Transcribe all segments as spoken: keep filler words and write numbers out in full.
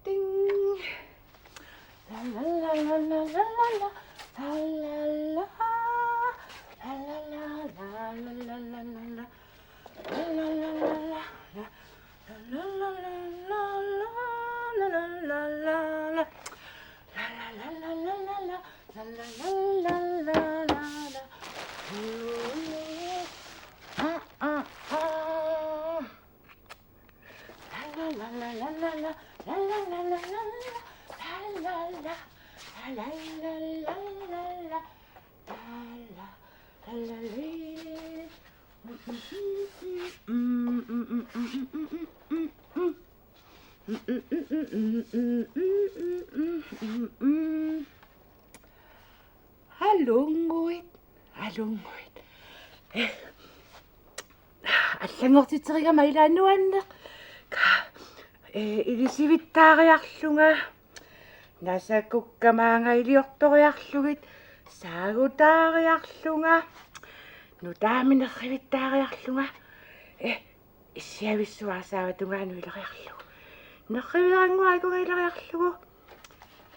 Ding. La, la, la. La, la, la. La, la, la, la. La, la, la, la. La, la, la, la. Ah, ah, ah. Alunnguit, alunnguit. Eh, allanngortitserigama ilaa nuanneq. Ka, eh, ilisivittaariarlunga. Nasakukka maanga iliortoriarlugit. Saagutaariarlunga. Nutaamik nerrivittaariarlunga. Eh, issiavissuaq aasaavat tungaanut ileriarlugu. Nerriviarannguaq akunga ileriarlugu.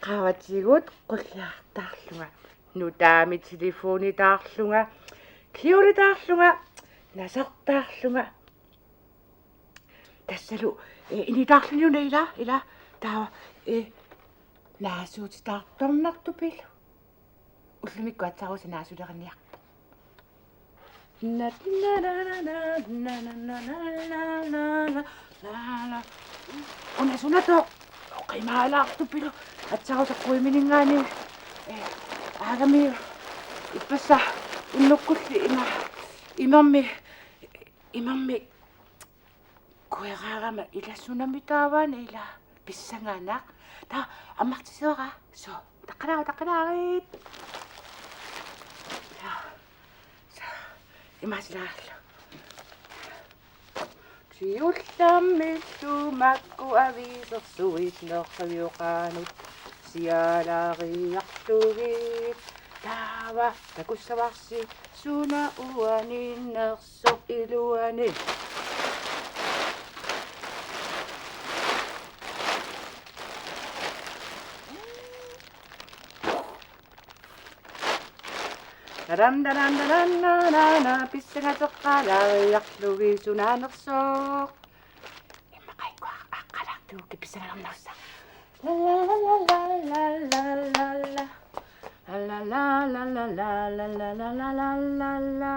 Qaavatigut qulliartaarlunga. Nutaamik telefonitaarlunga. Kjoletaarlunga. Nasortaarlunga. Tassalu, eh, initaarluni una ilaa, ilaa. Taava, eh, naasuutitaartornartupilu. Ullumikkut aatsaat naasuleriniarpoq. Unasunato qimaalaartupilu aatsaat quimininngaanniit, eh, aagami ippassaq unnukkulli ima imermi, imermi kueraagama ilaa sunami taavaana ilaa pissanganaq. Taava ammartiseraa. Suu, taqqalaarit, taqqalaarit. Suu, imaasilaarlu. Siullermillu makku aviisersuit nerrivioqaanut sialaariarlugit. Taava takussavarsi suna uani nersoq iluani. Taram, taram, taram, na, na, na, pissangateqqalaariarlugit suna nersoq. Immaqa ikkua aqqalaartugut pissanganarnersa. La, la, la, la, la, la, la, la. La, la, la, la, la, la, la, la, la, la, la, la.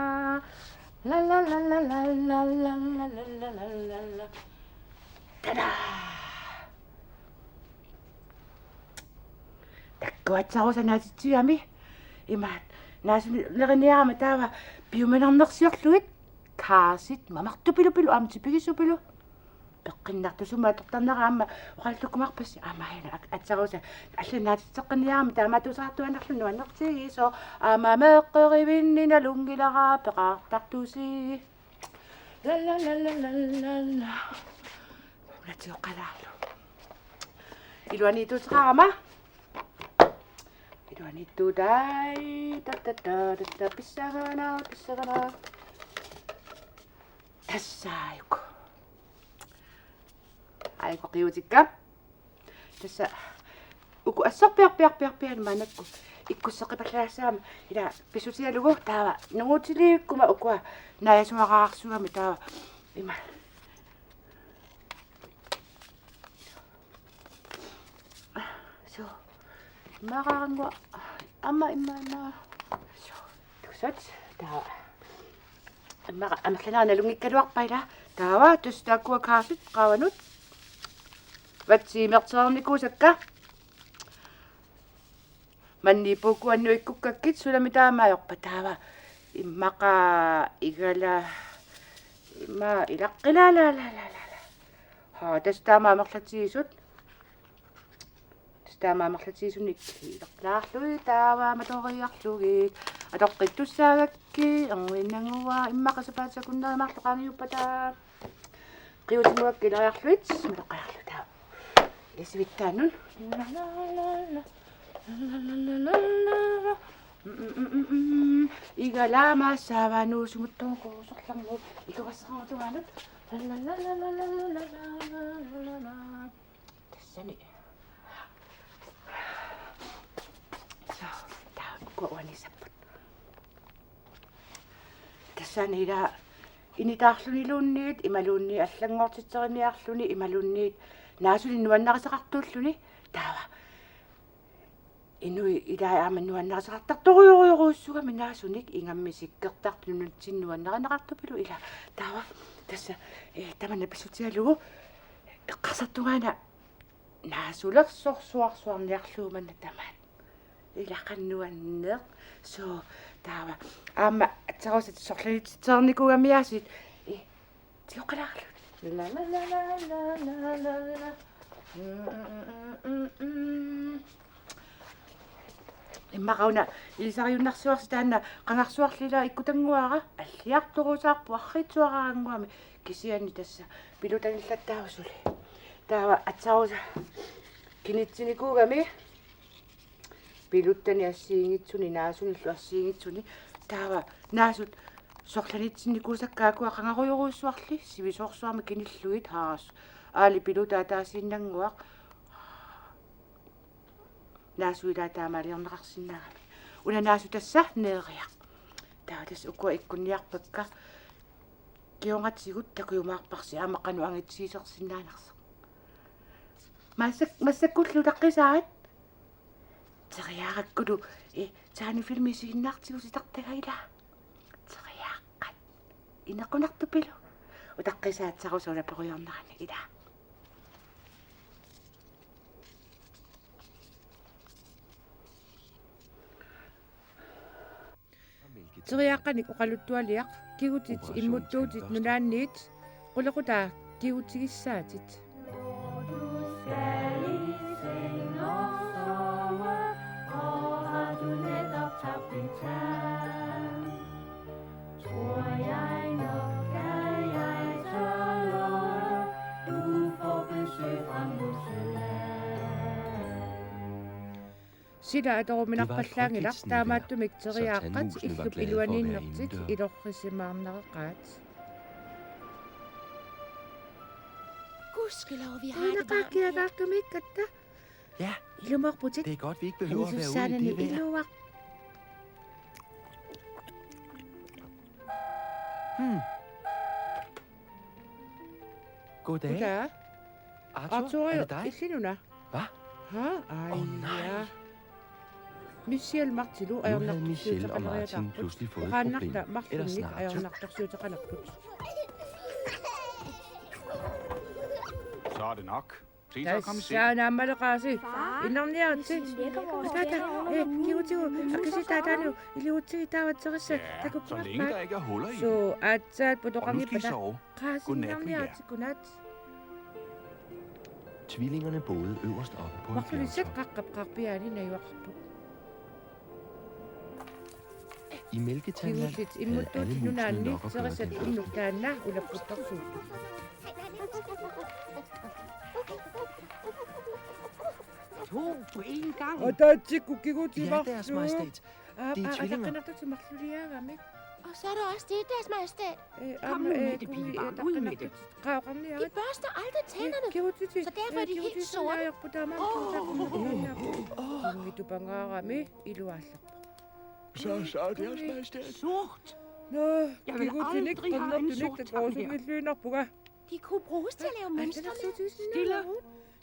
La, la, la, la, la, la, la, la, la, la, la, la. Tadaa! Takuatsarusanaatitsigami. Imaat. Naasuleriniarama taava piuminarnersiorlugit. Kaasit mamartupilupilu aamma tipigissupilu. Peqqinnartusumik atortarnera aamma oqaluttuarpassi aamma aana ak-, atsarusa. Allannaatitseqqinniarami taamaattuusartuaannarluni nuannertigisoq aamma meeqqerivinni nalunngilara peqartartusi. La, la, la, la, la, la, la. Unatsioqqalaarlu. Iluaniittuuteqarama. Iluaniittuutai. Ta, ta, ta, ta, ta. Pissanganaq, pissanganaq. Tassaajuku. Aajuku qiutikka. Tassa uku assorpiarpiarpiarpiani maannakkut ikkusseqqipallalaassaanga ila pissutigalugu taava nungutiliikkuma ukua naajasuaraarsuugami taava ima. Suu. Maraanngua. Aamma immaqa immaqa. Tusaat taava. Immaqa amerlanerit nalunngikkaluarpakka ilaa. Taava tassa taakkua kaafit qaavanut. Vatsiimertereernikuusakka. Manniippuukkuannuikkukkakkit sulami taamaajorpa taava. Immaqa igala immaqa ilaqqila la la la la la. Haa, tassa taama amerlatigisut. Tassa taama amerlatigisunnik ilaqqaarlugit taava matoriarlugit. Atoqqittussaagakkit, ernuinnannguaq immaqa sapaatip akunneri marluk qaangiuppata. Qiutimuak ilariarluit, matoqqaarluta. Isivittaanun. Igalaama saavanuusimut tookuusorlangu ikugassarama tungaanut. Tassani. So, taava uku uanisapput. Tassani ila initaarluniluunniit, imaluunniit allanngortitseriniarluni, imaluunniit naasunik nuannarisaqartuulluni, taava. Inuit ilaat aamma nuannarisaqartartorujorujussuugami naasunik ingammik sikkertartut nunatsinni nuannarineqartupilu ila. Taava, tassa, eh, tamanna pissutigalugu, eqqarsartungaana naasulersorsuarsuarniarlugu manna tamaat. Ilaqannuanneq. So, taava. Aamma atsarusat sorlanitsitsinnikuugamiaasiit. I, tioqalaarlu. La, la, la. Mm, mm, mm, mm, mm. Immaqa una ilisariunnarsivarsi taanna qangarsuarli ila ikkutannguara alliartorusaarpoq arriitsuaraannguami kisianni tassa pilutanillattaasut suli. Taava atsarusat kinitsinikuugami. Piluttani assigiinngitsuni, naasunillu assigiinngitsuni. Taava naasut sorlanitsinnikuusakka ukua qangarujorujussuarli, sivisoorsuarmik kinillugit, haas. Aali pilutat ataasiinnannguaq. Naasut ilaat taamaaliorneqarsinnaagami. Una naasut tassa neeriaq. Taava tassa ukua ikkunniarpakka. Kingornatigut takujumaarparsi aamma qanoq angitsigisersinnaanersoq. Massak-, massakkullu utaqqisaat. Teriarakkulu, eh, taanna filmi isiginnaartigu sitartaga ila. Teriaqqat. Inequnartupilu. Utaqqisaat atsarusat una perujornerani ila. Teriaqqanik oqaluttualiaq, kigutit immuttuutit nunaanniit, qulequtaa kigutigissaatit. Sila atoruminarpallaanngilaq, taamaattumik teriaqqat illup iluaniinnertik ilorrisimaarnereqaat. Gudskelov, vi har et varmt hjem. Kiataartumiikkatta. Ja, ilumoorputit. Det er godt, vi ikke behøver at være ude i det vejr. Iluaq. Hmm. Goddag. Goddag. Arthur, er det dig? Illinuna. Hvad? Ha? Ej, åh, nej. Ja. Michelle Martilu. Nu havde Michelle og Martin pludselig fået et problem. Ellers snart to. Så er det nok. Se så at komme i seng. Tassa naammaleqaasi. Far, innarniaritsi. Tata, eh, kigutigu, akisitaatalu, iliuutsigit taava terrassi. Ja, så længe der ikke er huller i den. Suu, aatsaat putoqanngippat. Og nu skal I sove. Godnat med jer. Qaasiinnarniaritsi, godnat. Tvillingerne boede øverst oppe på en bjergtop. Marlulissat qaqqap qaarpiaani najugaqarput. I Mælketanland havde alle musene nok at gøre den. Kigutit immuttuutit nunaanniit terrassi unnuk taanna ulapputtorsuupput. To på en gang. Ataatsikkut kigutit. Ja, Deres Majestæt. Det er tvillinger. Aa, aa, ataqqinartutit marluliaagamik. Og så er der også det, Deres Majestæt. Kom nu med det, pigebarn. Ud med det. Kom, øh, ataqqinartutit. Qaoqarniarit. De børster aldrig tænderne, så derfor er de helt sorte. Kigutit, øh, kigutit ajorput taamaammat kigutit. Kigutit tupangaarami iluaallarpoq. Så, så, Deres Majestæt. Sort. Nå, kigutinik qernertunik takorusunngilluinnarpunga. De kunne bruges til at lave mønstre med. Stille.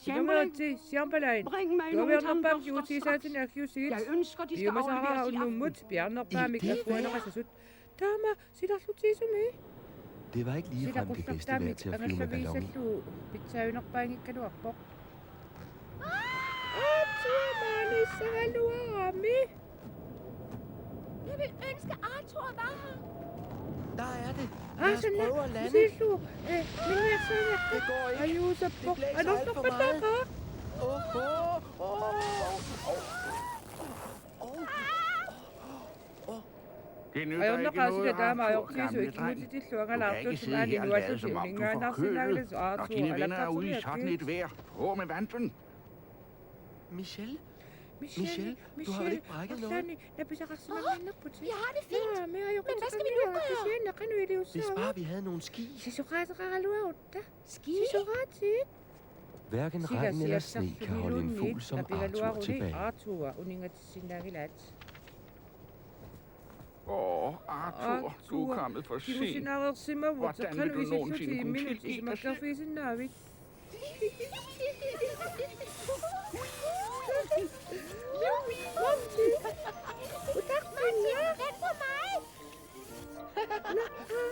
Silameritsi, siampalain. Bring mig nogle tandbørster straks. Tuaviornerpaamik juutiisaatini aggiussigit. Jeg ønsker, de skal afleveres i aften. Piumasaraara unnummut piaarnerpaamik. Idé? Agguaneqasasut. Taama silarlutisumi. Det var ikke ligefrem det bedste vejr til at flyve med ballon i. Silaqullaqtaamik angallavigissallugu pitsaajunerpaanngikkaluarpoq. Aatsuamaanissagaluarami. Jeg vil ønske, Arthur var her. Der er det. Lad os prøve at lande. Aa, sanna, misillu, eh, minniarsaangatta. Det går ikke. Ajuusappoq. Det blæser alt for meget. Anorpapataqaaq. Åh, åh, åh, åh, åh. Det nytter ikke noget, Arthur, gamle dreng. Ajornaqaaq sila taama ajortiisoq ikimutitillu angalaartuusimaani nuallusi uninngaannaarsinnaanngilasi. Du kan ikke sidde her og lade som om du forkølet, når dine venner er ude i sådan et vejr. På med vandren. Michelle? Michelle, du har vel ikke brækket noget? Michelle, Arlani, napisaqarsimanngipputit. Åh, jeg har det fint. Jaa, me ajoqi. Men hvad skal vi nu gøre? Kisianni qanoq iliussaava? Hvis bare vi havde nogle ski. Sisoqaateqaraluarutta. Ski? Sisoqaatit. Sila siassarfigilluunniit napigaluaruni Arthur uninngatissinnaanngilaat. Åh, Arthur, du er kommet for sent. Hvordan vil du nogensinde kunne tilgive dig selv? Arthur, kingusinnareersimavutit, qanoq isigissutigimmit isumakkeerfigisinnaavit?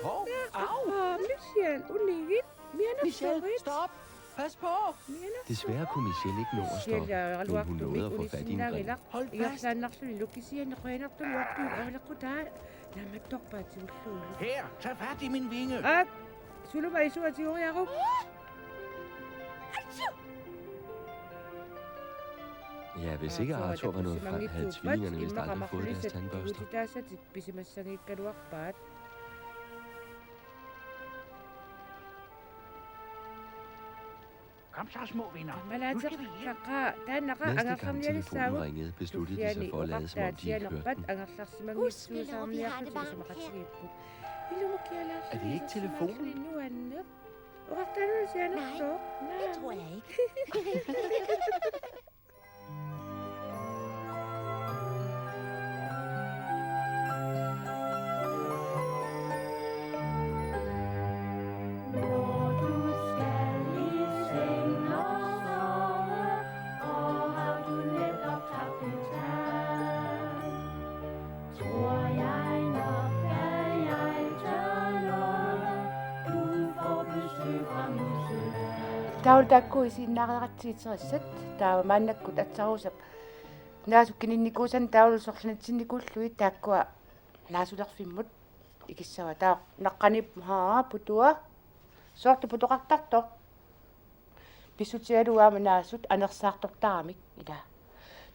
Hov, au. Michelle, unigit. Michelle, stop. Pas på. Desværre kunne Michelle ikke nå at stoppe, men hun nåede at få fat i en gren. Hold fast. Her, tag fat i min vinge. Ak, suluma isua tigoriaruk. Ja, hvis ikke Arthur var nået frem, havde tvillingerne vist aldrig fået deres tandbørster. Kom så, små venner. Nu skal vi hjem. Næste gang telefonen ringede, besluttede de sig for at lade, som om de ikke hørte den. Er det ikke telefonen? Nej, det tror jeg ikke. Taava taakku isiginnaareeratsigit serissat, taava maannakkut atsarusap naasut kininnikuusanni taavalu sorlanitsinnikuullugit taakkua naasulerfimmut ikissavat. Taava naqqaniippoq, haa, putua. Soorlu putoqartartoq. Pissutigalugu aamma naasut anersaartortaramik ila.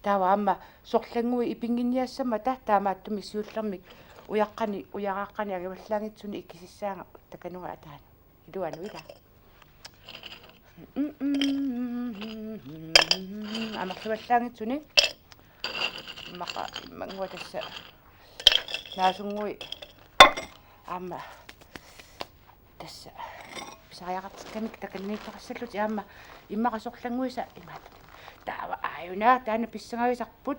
Taava aamma sorlannguit ipinnginniassammata taamaattumik siullermik ujaqqani, ujaraqqani angivallaanngitsuni ikisissaanga takanunga ataani. Iluanut ila. Amerlivallaanngitsuni. Immaqa, immannguaq tassa naasunnguit aamma tassa pisariaqartikkamik takanniittoqassallutik aamma immaqa sorlannguisa imaattumik. Taava aajuna taanna pissangagisarput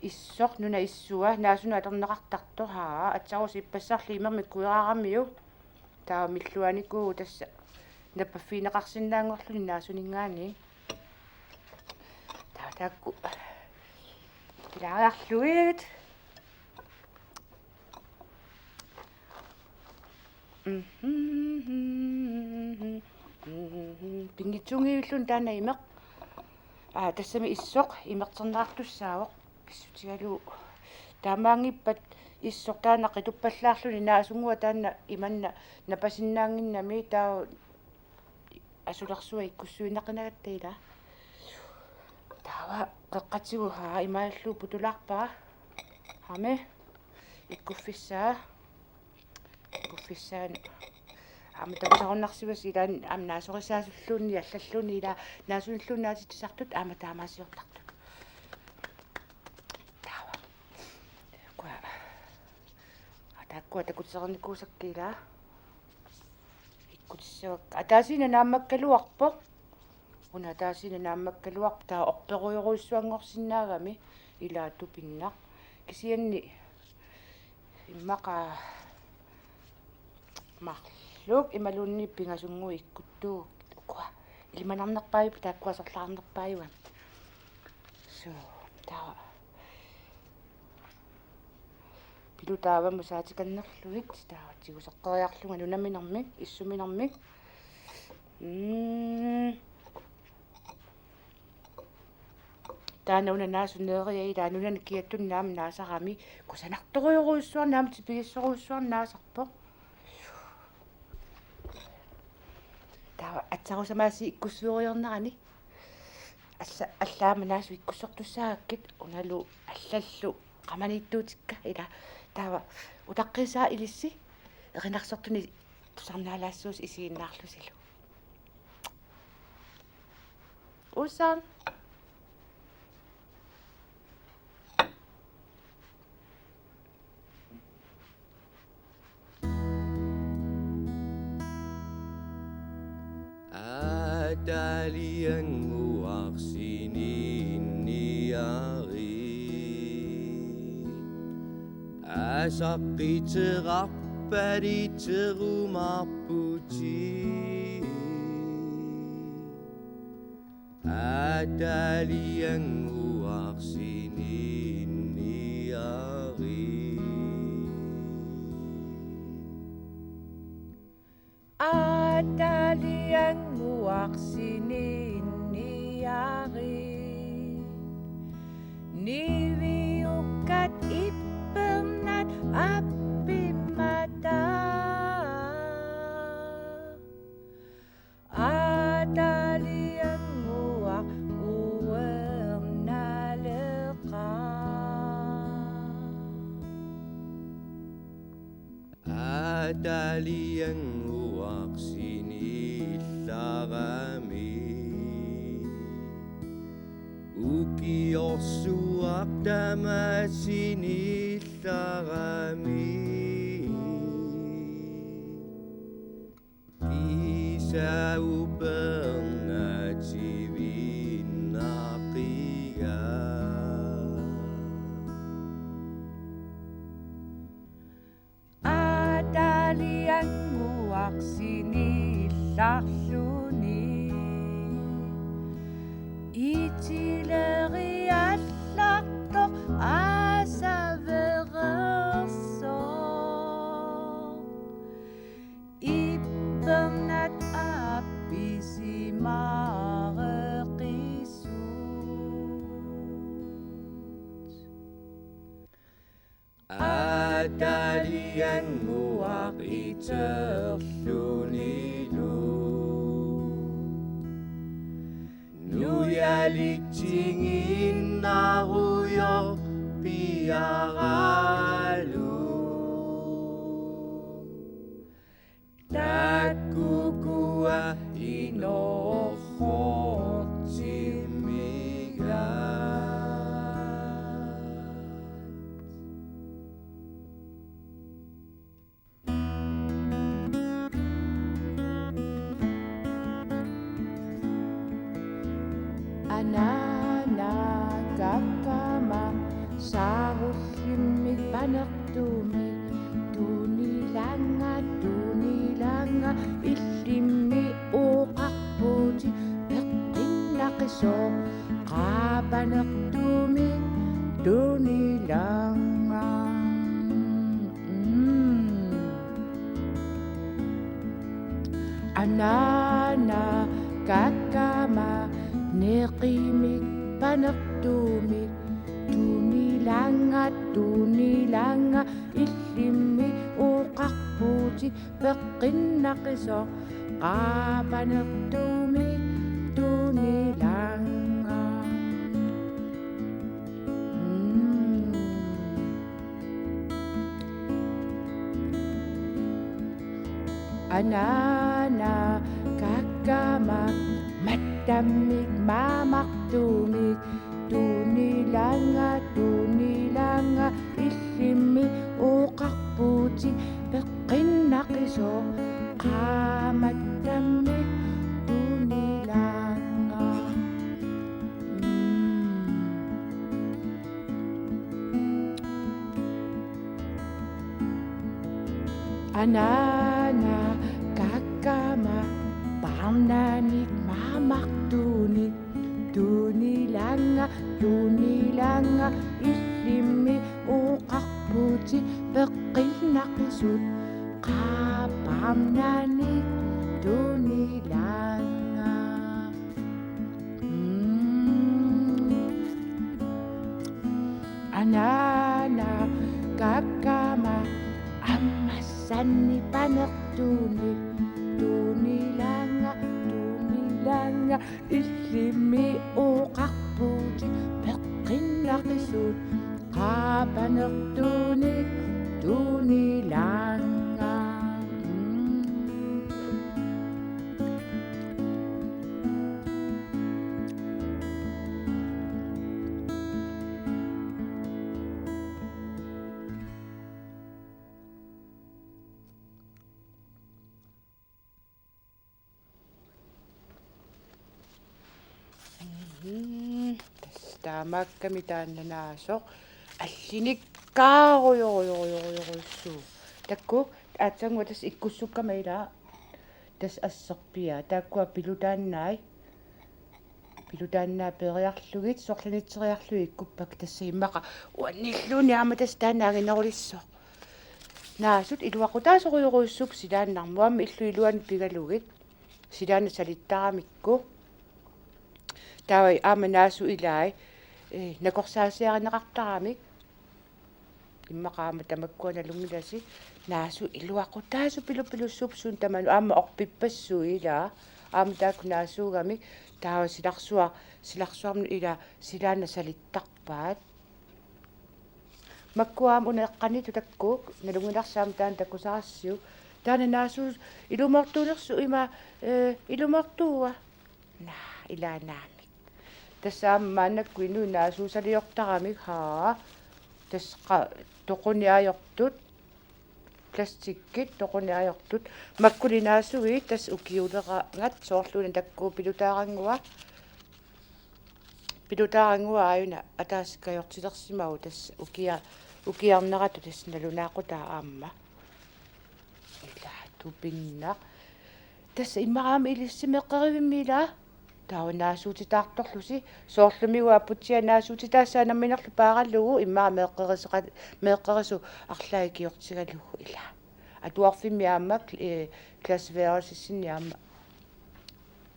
issoq nuna issua naasunut atorneqartartoq, haa, atsarusap ippassarlu imermik kueraaramiuk. Taava milluanikuuvoq tassa nappaffigineqarsinnaanngorluni naasuninngaanniit. Taava taakku pilaariarlugit. Mhm. Pinngitsuunngivilluni taanna imeq. Aa, tassami issoq imerterneqartussaavoq. Pissutigalugu. Taamaanngippat issoq taanna qituppallaarluni naasunnguaq taanna imanna napasinnaannginnami taava asulersuaq ikkussuinnaqinagatta ila. Taava qeqqatigut, haa, imaallu putulaarpara. Aamma ikkuffissaa. Ikkuffissaanut aamma takusarunnarsimasut ilaanni aamma naasorisaasulluunniit allalluunniit ila naasunilluunniit naatitsisartut aamma taamaasiortartut. Taava. Kua. Aa, taakkua takutereernikuusakka ila. Ikkutissavakka. Ataasiinnaq naammakkaluarpoq. Una ataasiinnaq naammakkaluarpoq, taava orperujorujussuanngorsinnaagami ila tupinnaq. Kisianni immaqa marluk imaluunniit pingasunnguit ikkuttuupput ukua. ilimanarnerpaajupput, taakkua sorlaarnerpaajupput. Suu, taava. Pilu taava musaatikannerlugit, taava tiguseqqeriarlunga nunaminermik, issuminermik. Mm. Taanna una naasuneeriarlunga, taava nunani kiattuni aamma naasarami, kusanartorujorujussuarnik aamma tipigissorujussuarnik naasarpoq. Taava aatsaarusamaassi ikkussuoriornerani. Alla-, allaat aamma naasut ikkussortussaagakkit, unalu allallu qamaniittuutikka ila. Taava utaqqiisaa ilissi erinarsortunik tusarnaalaassuusi isiginnaarlusilu. Usan. Ataaliannguaq siniinniariit. Asaqqiterarpaliterumaarputit. Ataaliannguaq siniinniariit. Ataaliannguaq siniinniariit. Niviukkat ippernat appimmata. Ataaliannguaq uernaleqaaq. Ataaliannguaq siniillarami. Ukiorsuaq tamaat siniillarami. Kisa upernaat sivinnaqiga. Ataaliannguaq siniillarluni. Itileriallartoq asavereersoq. Ippernat appisimareqisut. Ataaliannguaq iterlunilu. Nujalitsingiinnarujoq piaralu. Takkukua inorrortimigaat. Anaana kakkama saarullimmik panertumik tunilanga, tunilanga, illimmi oqarputit peqqinnaqisoq qaa panertumik tunilanga. Mm. Anaana kakkama neqimik panertumik tunilanga, tunilanga, illimmi oqarputit peqqinnaqisoq qaa panertumik tunilanga. Mm. Anaana kakkama mattammik maamartumik tunilanga, tunilanga, illimmi oqarputit peqqinnaqisoq qaa mattammik tunilanga. Mm. Anaana kakkama paarnaanik maa- Martuunik tuunilaannga, tuunilaannga, illimmi oqarputit peqqinnaqisut, qapaamnanik tuunilaannga. Mm. Anaana kakkama ammassannik panertuunik, tuunilaannga, tuunilaannga, illimmi oqarputit peqqinnaqisut, qapanertuunik tuunilaannga. Mm. Mhm. Tassa taamaakkami taanna naasoq allinikkaarujorujorujorujorujussuuvoq. Takuuk, aatsaannguaq tassa ikkussukkama ilaa. Tassa asserpiaa. Taakkua pilutaannai. Pilutaannai peeriarlugit, sorlanitseriarlugit ikkuppakka, tassa immaqa uannilluunniit aamma tassa taanna anginerulissoq. Naasut iluaqutaasorujorujussuupput silaannarmut, aamma illup iluani pigalugit. Silaannaq salittaramikku. Taava aamma naasut ilai, eh, nakorsaasiarineqartaramik. Immaqa aamma tamakkua nalunngilasi. Naasut iluaqutaasut pilupilussuupput suut tamanut, aamma orpippassuit ilaa. Aamma taakku naasuugamik, taava silarsuaq, silarsuarmut ilaa silaannaq salittarpaat. Makkua aamma una eqqaniittut takuuk, nalunngilarsi aamma taanna takusarassiuk. Taanna naasuut ilumoortuunersut ima, eh, ilumoortuua. Naa, ilaa naamik. Tassa aamma maannakkut inuit naasuusaliortaramik, haa. Tassa qa-, toquneq ajortut. Plastikkit toquneq ajortut. Makkuli naasuit tassa ukiulerangat, soorlu una takuuk pilutaarannguaq. Pilutaarannguaq aajuna ataaseq kajortilersimavoq, tassa ukia-, ukiarneratut tassa nalunaaqutaa aamma. Ilaa tupinnaq. Tassa immaqa aamma ilissi meeqqerivimmi ilaa. Taava naasuutitaartorlusi, soorlumi uanga aputsiaq naasuutitaassaa namminerlu paaralugu, immaqa meeqqeriseqa-, meeqqerisoq arlaat ikiortigalugu ilaa. Atuarfimmi aamma, eh, klasseværelsessinni aamma.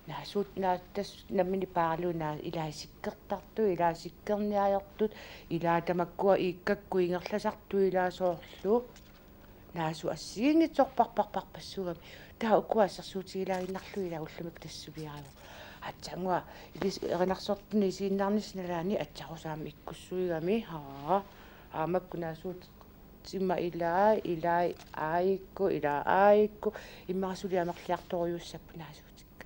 Naasuut-, naa-, tassa nammineq paaralugu naa-, ilaa sikkertartut, ilaa sikkerneq ajortut, ilaa tamakkua iikkakkut ingerlasartut ilaa soorlu. Naasut assigiinngitsorparparparpassuugami. Taava ukua assersuutigilaaginnarlugit ilaa ullumikkut tassa suliarivoq. Aatsaannguaq ilis-, erinarsortuni isiginnaarnissaq nalaani aatsaat aamma ikkussuigami. Haa. Aamma makku naasuut tima ilaa, ilaa aajukku, ilaa aajukku. Immaqa suli amerliartorujussuupput naasuutikka.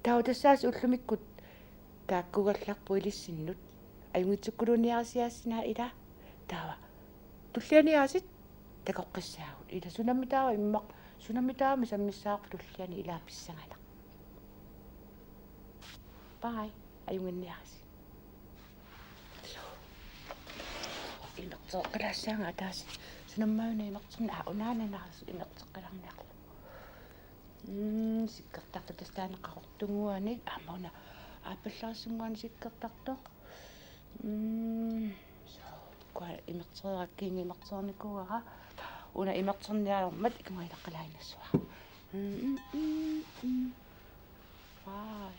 Taava tassaasi ullumikkut taakkugallarput ilissinnut. Ajunngitsukkuluniarisiaassinaa ilaa. Taava tullianiaasit takoqqissaagut. Ilaa sunammi taava immaqa, sunammi taava sammissavarput tulliani ilaa pissanganaq. Bye. Ajunnginniarisi. Imerteqqilaassaagut ataaseq. Sunammavimmi imerterni-, aa, unaana naas imerteqqilaarniarlugu. Mm, sikkertartoq tassa taanna qaqortunnguanik, aamma una aappallarinnguanik sikkertartoq. Mm, so, ukua imertereerakku imerternikuuara. Una imerterniarmat ikinnguaq ilaqqilaaginnassuara. Mm, mm, mm, mm. Bye.